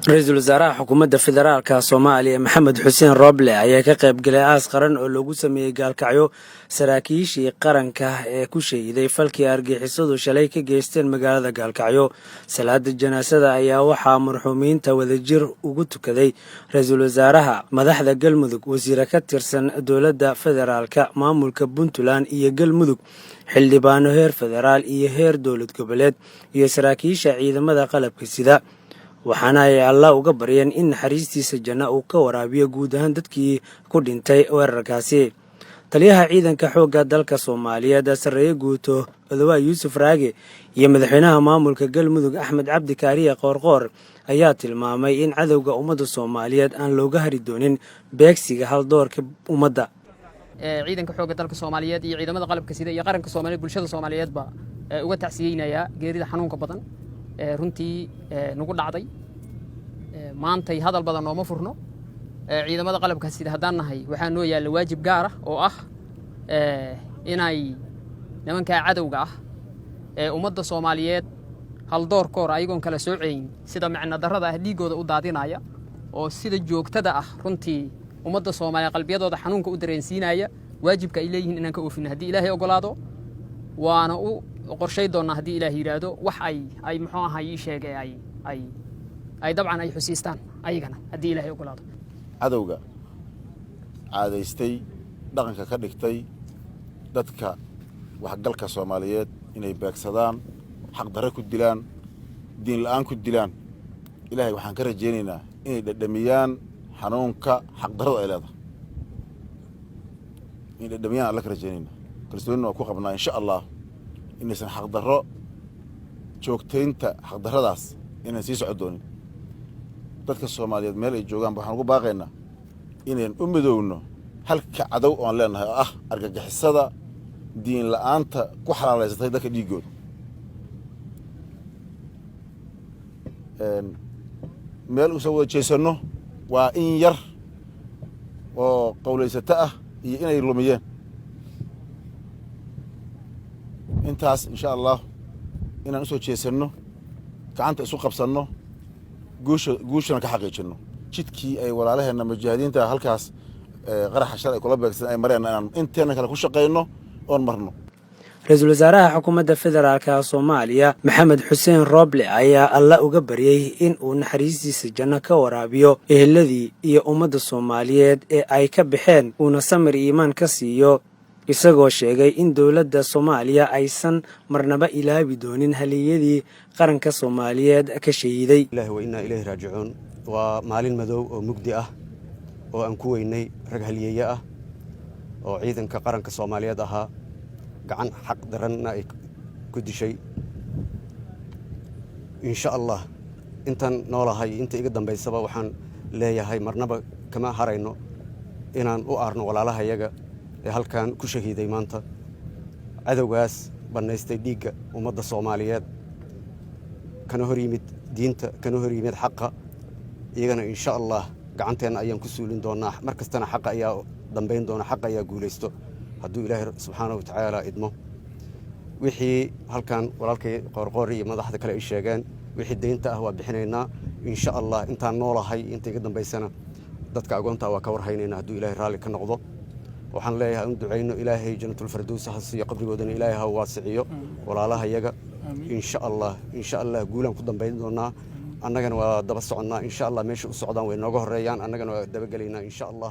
Ra-iisul wasaaraha xukuumadda federaalka Soomaaliya, Maxamed Xuseen Roble, ayaa ka qayb galay aas qaran oo lagu sameeyey Gaalkacyo saraakiishii qaranka ee ku shahiiday falkii argixisadu shalay ka geysteen magaalada Gaalkacyo. Salaada janaasada ayaa waxaa marxuumiinta wadajir ugu tukaday ra-iisul wasaaraha, madaxda Galmudug, wasiire ka tirsan dowladda federaalka, maamulka Puntland iyo Galmudug, xildhibaano heer federaal iyo heer dowlad goboleed iyo saraakiisha ciidamada qalabka sida. Waxaana ay Allah uga baryeen in naxariistiisa janno uu ka waraabiyo guud ahaan dadkii ku dhintay weerarkaasi. Taliyaha ciidanka xoogga dalka Soomaaliyeed, sarreeye guuto Odowaa Yuusuf Raage, iyo madaxweynaha maamulka Galmudug, Axmed Cabdi Kaariye Qoorqoor, ayaa tilmaamay in cadowga ummadda Soomaaliyeed aan looga hari doonin beegsiga haldoorka ummadda. Ciidanka xoogga dalka Soomaaliyeed iyo ciidamada qalabka sida iyo qaranka Soomaaliyeed, bulshada Soomaaliyeedba uga tacsiyeynayaa geerida xanuunka badan runtii nagu dhacday maantay. Hadal badan nooma furno. Ciidamada qalabka sida haddaan nahay, waxaa noo yaalla waajib gaar ah oo ah inay nimankaa cadowga ah ee ummadda Soomaaliyeed haldoorkoor ayagoon kala soocayn sida micno darrada ah dhiiggooda u daadinaya oo sida joogtada ah runtii ummadda Soomaaliyeed qalbiyadooda xanuunka u dareensiinaya, waajibka ay leeyihiin inaan ka oofino haddii Ilaahay ogolaado. Waana u qorshay doonnaa haddii Ilaah yidhaahdo wax ay muxuu ahaa ii sheegay ay dabcan ay xusiistaan ayagana haddii Ilaahay ogolaado. Cadowga caadaystay dhaqanka ka dhigtay dadka waxgalka Soomaaliyeed inay beegsadaan, xaqdarre ku dilaan, diin la'aan ku dilaan, Ilaahay waxaan ka rajaynaynaa inay dhadhamiyaan xanuunka xaqdarradu ay leedahay, inay dhadhamiyaan Alla ka rajaynaynaa. Kalsoonina waa ku qabnaa, insha Allah, inaysan xaqdarro joogtaynta xaqdarradaas inaan sii soco doonin. Dadka Soomaaliyeed meel ay joogaanba waxaan ugu baaqaynaa inayn u midowno halka cadow oon leenahay oo ah argagixisada diin la'aanta ku xalaalaysatay dadka dhiiggooda. Meel usoo wada jeesanno waa in yar oo qawlaysato ah iyo inay lumiyeen intaas. Insha Allah, inaan usoo jeesanno, gacanta isu qabsanno, guusha guushana ka xaqiijinno jidkii ay walaalaheenna mujaahidiinta halkaas qaraxa shal ay kula beegsan ay mareen, inaan inteena kale ku shaqayno oon marno. Ra-iisul wasaaraha xukuumadda federaalka Soomaaliya, Maxamed Xuseen Rooble, ayaa Alla uga baryey in uu naxariistiisa janno ka waraabiyo eheladii iyo ummadda Soomaaliyeed ee ay ka baxeen, uuna samir iimaan ka siiyo, isagoo sheegay in dowladda Soomaaliya aysan marnaba ilaabi doonin haliyadii qaranka Soomaaliyeed ka shahiiday. Ilahi wa innaa ilayhi raajicuun. Waa maalin madow oo mugdi ah oo aan ku weynay rag halyeeye ah oo ciidanka qaranka Soomaaliyeed ahaa, gacan xaq daranna ay ku dishay. Insha Allah, intaan noolahay, inta iga dambaysaba, waxaan leeyahay marnaba kama harayno inaan u aarno walaalahayaga ee halkan ku shahiiday maanta, cadowgaas bannaystay dhiigga ummadda Soomaaliyeed, kana hor yimid diinta, kana hor yimid xaqa. Iyagana, insha Allah, gacanteenna ayaan ku suulin doonnaa. Mar kastana xaqa ayaa dambayn doona, xaqa ayaa guulaysto hadduu Ilaahay subxaana wa tacaala idmo. Wixii halkan walaalkay Qoorqoor iyo madaxda kale ay sheegeen, wixii deynta ah waa bixinaynaa, insha Allah, intaan noolahay. Inta iga dambaysana dadka agoonta waa ka warhaynaynaa hadduu Ilaahay raalli ka noqdo. Waxaan leeyahay, aan ducayno, Ilaahay Janatulfardows ha siiyo, qabrigoodana Ilaahay ha waasiciyo walaalahayaga, insha Allah. Insha Allah, guulaan ku dambayn doonaa, annagana waa daba soconnaa, insha Allah. Meesha u socdaan way nooga horeeyaan, annagana waa dabagelaynaa, insha Allah.